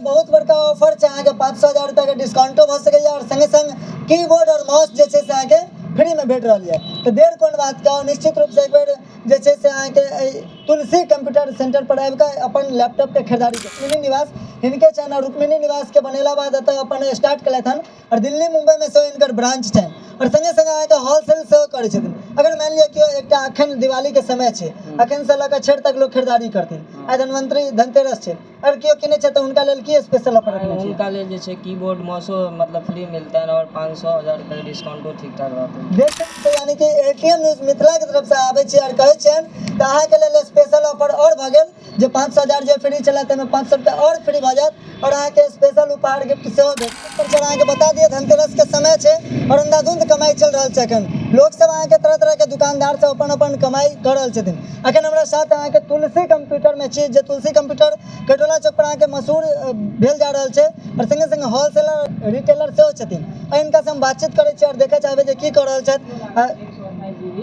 बहुत बड़का ऑफर छै अहाँके 500 हजार रुपैआके डिस्काउंटो भऽ सकैए आओर सङ्गे सङ्ग कीबोर्ड आओर माउस जे छै से अहाँके फ्रीमे भेट रहल यऽ। तऽ देर कोन बातके, आउ निश्चित रूपसँ एक बेर जे छै से अहाँके एहि तुलसी कंप्यूटर सेंटर पर आबि कऽ अपन लैपटॉपके खरीदारी करू। रुक्मिणी निवास हिनके छनि आओर रुक्मिणी निवासके बनेला बाद एतऽ अपन स्टार्ट केलथि हन आओर दिल्ली मुम्बईमे सेहो हिनकर ब्रांच छनि आओर सङ्गे सङ्गे अहाँके होलसेल सेहो करै छथिन। अगर मानि लिअ केओ एकटा अखन दिवालीके समय छै, अखनसँ लऽ कऽ छठि तक लोक खरीदारी करथिन, आइ धन्वन्तरी धनतेरस छै, अगर केओ किनै छै तऽ हुनका लेल की स्पेशल ऑफर रखने छियै? हुनका लेल जे छै कीबोर्ड माउसो मतलब फ्री मिलतनि आओर 500 हजार रुपैआके डिस्काउंटो ठीक ठाक रहतै। देख सकै छियै यानी कि एटीएम न्यूज मिथिलाके तरफसँ आबै छी आओर कहै छियनि तऽ अहाँके लेल स्पेशल ऑफर आओर भऽ गेल जे 500 हजार जे फ्री छलै ताहिमे 500 रुपैआ आओर फ्री भऽ जायत आओर अहाँके स्पेशल उपहार गिफ्ट सेहो भेट। पर अहाँके बता दिअ धनतेरसके समय छै आओर अंधाधुंध कमाइ चलि रहल छै। एखन लोकसभ अहाँके तरह तरहके दुकानदार सब अपन अपन कमाइ कऽ रहल छथिन। अखन हमरा साथ अहाँके तुलसी कंप्यूटरमे छी जे तुलसी कंप्यूटर कटोला चौक पर अहाँके मशहूर भेल जा रहल छै आओर सङ्गे सङ्गे होलसेलर रिटेलर सेहो छथिन। हिनकासँ हम बातचीत करै छी आओर देखऽ चाहबै जे की कऽ रहल छथि,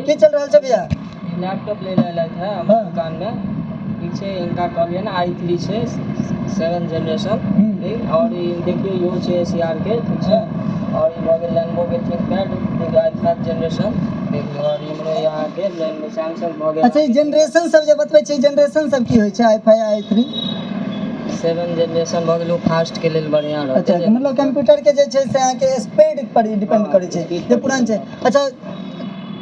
की चलि रहल छै भैया? लैपटॉप लै लए अयलथि हँ हमर दुकानमे, ठीक छै। हिनका कहलियै ने i3 छै 7 जेनरेशन, ठीक। आओर ई देखियौ इहो छै एस आर के, ठीक छै। आओर ई भऽ गेल लेनोवोके थिंकपैड, देखियौ i5 generation, देख लियौ। आओर इम्हरो अहाँके लेनोवो सैमसंग भऽ गेल। अच्छा, ई जेनरेशन सब जे बतबै छै, जेनरेशन सब की होइ छै? i5, i3, 7 generation भऽ गेल, ओ फास्टके लेल बढ़िआँ रहतै। अच्छा, मतलब कंप्यूटर के जे छै से अहाँके स्पीड पर डिपेंड करै छै जे पुरान छै। अच्छा,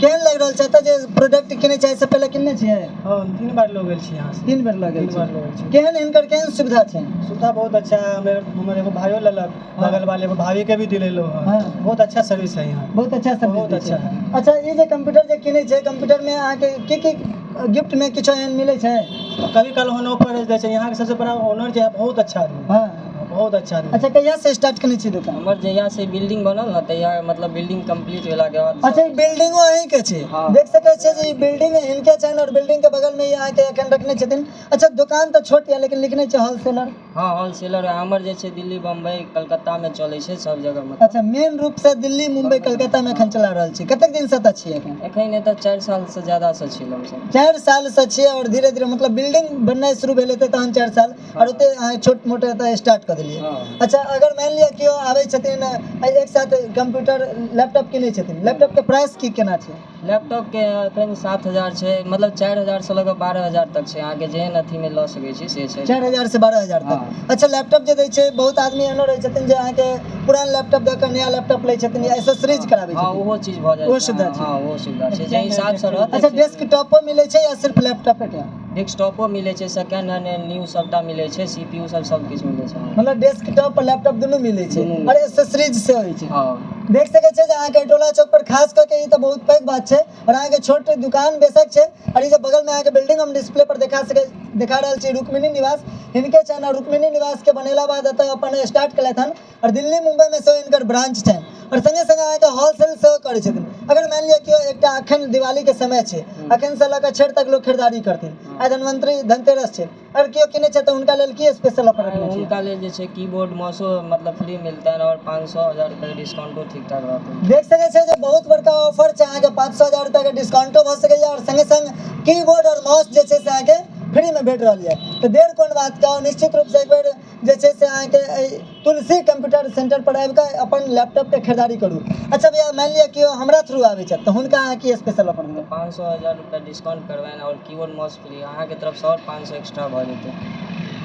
केहन लागि रहल छै एतऽ जे प्रोडक्ट किनै छै? एहिसँ पहिले किनने छियै? हाँ, 3 बार लऽ गेल छी यहाँ से। 3 बेर लऽ गेल? 3 बार लऽ गेल छी। केहन हिनकर केहन सुविधा छै? सुविधा बहुत अच्छा है। हमारे हमर एगो भाइयो लेलक, बगल वाले एगो भाभी के भी दिलेलो है। बहुत अच्छा सर्विस है यहाँ। बहुत अच्छा सर्विस बहुत दै छै। अच्छा है। अच्छा, ई जे कंप्यूटर जे किनै छै, कंप्यूटर मे अहाँके की की गिफ्ट मे किछो एहन मिलै छै? कभी काल ओहन ऑफर दै छै। यहाँ के सबसे बड़ा ओनर जे है, बहुत अच्छा आदमी, बहुत अच्छा आदमी। अच्छा, कहिया से स्टार्ट केने छी दुकान? हमर जहिया से बिल्डिंग बनल ने तहिया, मतलब बिल्डिंग कंप्लीट भेलाके बाद। अच्छा, ई बिल्डिंगो अहीं के छै? हाँ। देख सकै छियै जे ई बिल्डिंग हिनके छनि और बिल्डिंग के बगल में ई अहाँके एखन रखने छथिन। अच्छा, दुकान तऽ छोट यऽ लेकिन लिखने छै होलसेलर। हाँ, होलसेलर हमर जे छै दिल्ली, बम्बई, कलकत्तामे चलै छै, सब जगह मतलब। अच्छा, मेन रूप से दिल्ली, मुंबई, कलकत्ता में एखन चला रहल छी। कतेक दिन से एतऽ छियै एखन? एखन एतऽ 4 सालसँ ज्यादासँ छी लमसम। 4 सालसँ छियै आओर धीरे धीरे मतलब बिल्डिंग बननाइ शुरू भेल हेतै तहन 4 साल आओर ओते अहाँ छोट मोट एतऽ स्टार्ट कऽ देलियै। अच्छा, अगर मानि लिअ केओ आबै छथिन आ एक साथ कंप्यूटर लैपटॉप किनै छथिन, लैपटॉपके प्राइस की केना छै? लैपटॉपके एखन 7000 छै, मतलब 4000सँ लऽ कऽ 12,000 तक छै। अहाँके जेहन अथीमे लऽ सकै छी से छै। 4000 से 12,000 तक। अच्छा, लैपटॉप जे दै छै, बहुत आदमी एहनो रहै छथिन जे अहाँके पुरान लैपटॉप दऽ कऽ नया लैपटॉप लै छथिन या एसेसरीज कराबै छथिन। ओहो चीज भऽ जाइ ओहो छै। सुविधा छै। हँ, ओहो सुविधा छै, जाहि हिसाबसँ रहत। अच्छा, डेस्कटॉपो मिलै छै या सिर्फ लैपटॉपे टा? डेस्कटॉपो मिलै छै, सेकेंड हैंड न्यू सबटा मिलै छै, CPU सब सब किछु मिलै छै। मतलब डेस्कटॉप और लैपटॉप दुनू मिलै छै दुनू। और एसेसरीज सेहो होइ छै? हँ। देख सकै छियै जे अहाँके टोला चौक पर खास कऽ के ई तऽ बहुत पैघ बात छै और अहाँके छोट दुकान बेसक छै और ई जे बगल में अहाँके बिल्डिंग हम डिस्प्ले पर देखा सकै देखा रहल छी, रुक्मिणी निवास हिनके छनि और रुक्मिणी निवास के बनेला बाद एतऽ अपन स्टार्ट केलथि हन और दिल्ली, मुंबई में सेहो हिनकर ब्रांच छनि और सङ्गे सङ्गे अहाँके होलसेल सेहो करै छथिन। अगर मानि लिअ केओ एकटा अखन दिवालीके समय छै, अखनसँ लऽ कऽ छठि तक लोक खरीदारी करथिन, आइ धन्वन्तरी धनतेरस छै, अगर केओ किनै छै तऽ हुनका लेल की स्पेशल ऑफर रखने छियै? हुनका लेल जे छै कीबोर्ड माउसो मतलब फ्री मिलतनि आओर 500 हजार रुपैआके डिस्काउंटो ठीक ठाक रहतै। देख सकै छियै जे बहुत बड़का ऑफर छै, अहाँके 500 हजार रुपैआके डिस्काउंटो भऽ सकैए आओर सङ्गे सङ्ग कीबोर्ड आओर माउस जे छै से अहाँके फ्रीमे भेट रहल यऽ। तऽ देर कोन बातके, आउ निश्चित रूपसँ एक बेर जे छै से अहाँके एहि तुलसी कंप्यूटर सेंटर पर आबि कऽ अपन लैपटॉपके खरीदारी करू। अच्छा भैया, मानि लिअ केओ हमरा थ्रू आबै छथि तऽ हुनका अहाँ की स्पेशल ऑफर देबै? 500 हजार रुपैआ डिस्काउंट करबनि आओर कीबोर्ड माउस फ्री, अहाँके तरफसँ आओर 500 एक्स्ट्रा भऽ जेतै।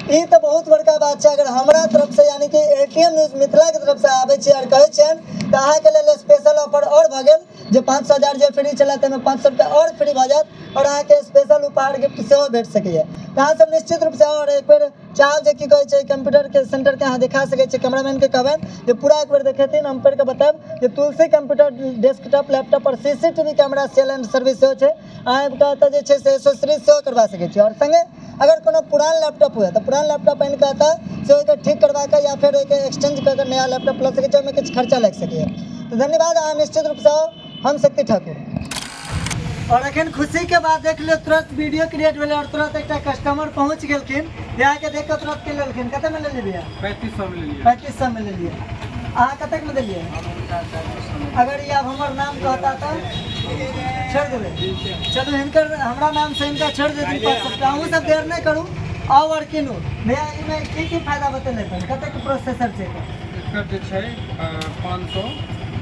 ई तऽ बहुत बड़का बात छै। अगर हमरा तरफसँ यानी कि एटीएम न्यूज मिथिलाके तरफसँ आबै छी आओर कहै छियनि तऽ अहाँके लेल स्पेशल ऑफर आओर भऽ गेल जे 500 हजार जे फ्री छलै ताहिमे 500 रुपैआ आओर फ्री भऽ जायत आओर अहाँके स्पेशल उपहार गिफ्ट सेहो भेट सकैए। तऽ अहाँसभ निश्चित रूपसँ आओर एक बेर चाहब जे की कहै छै कंप्यूटरके सेंटरके अहाँ देखा सकै छियै। कैमरामैनके कहबनि जे पूरा एक बेर देखेथिन। हम पढ़िकऽ बतायब जे तुलसी कंप्यूटर डेस्कटॉप लैपटॉप और CCTV camera sale and service सेहो छै। अहाँ आबि कऽ एतऽ जे छै से एसेसरीज सेहो करबा सकै छी और सङ्गे अगर कोनो पुरान लैपटॉप हुए तऽ पुरान लैपटॉप आनि कऽ एतऽ से ओहिके ठीक करबा कऽ या फेर ओहिके एक्सचेंज कऽ कऽ नया लैपटॉप लऽ सकै छी, ओहिमे किछु खर्चा लागि सकैए। तऽ धन्यवाद, अहाँ निश्चित रूपसँ आउ। हम शक्ति ठाकुर। और अखन खुशी के बात देख लियौ, तुरंत वीडियो क्रिएट भेलै और तुरंत एकटा कस्टमर पहुँच गेलखिन जे अहाँके देख कऽ तुरंत कीन लेलखिन। कते में लेलियै भैया? 3500 में लेलियै। 3500 में लेलियै। अहाँ कतेक में देलियै? अगर ई आब हमर नाम कहता तऽ छोड़ि देबै? चलू, हिनकर हमरा नाम से हिनका छोड़ि देथिन 500 रुपया। अहूँ सब देर नहि करू, आउ आओर कीनू। भैया, एहिमे की की फायदा बतेले? कतेक प्रोसेसर छै एकर? एकर जे छै 500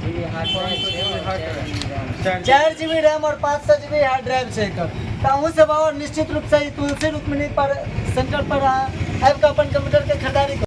जीबी हार्ड ड्राइव छै और 4 GB RAM। 4 GB RAM और 500 जीबी हार्ड ड्राइव छै एकर। तऽ अहूँ सब आओर निश्चित रूपसँ ई तुलसी रुक्मिणी पर सेंटर पर अहाँ आबि कऽ अपन कंप्यूटरके खरीदारी करू।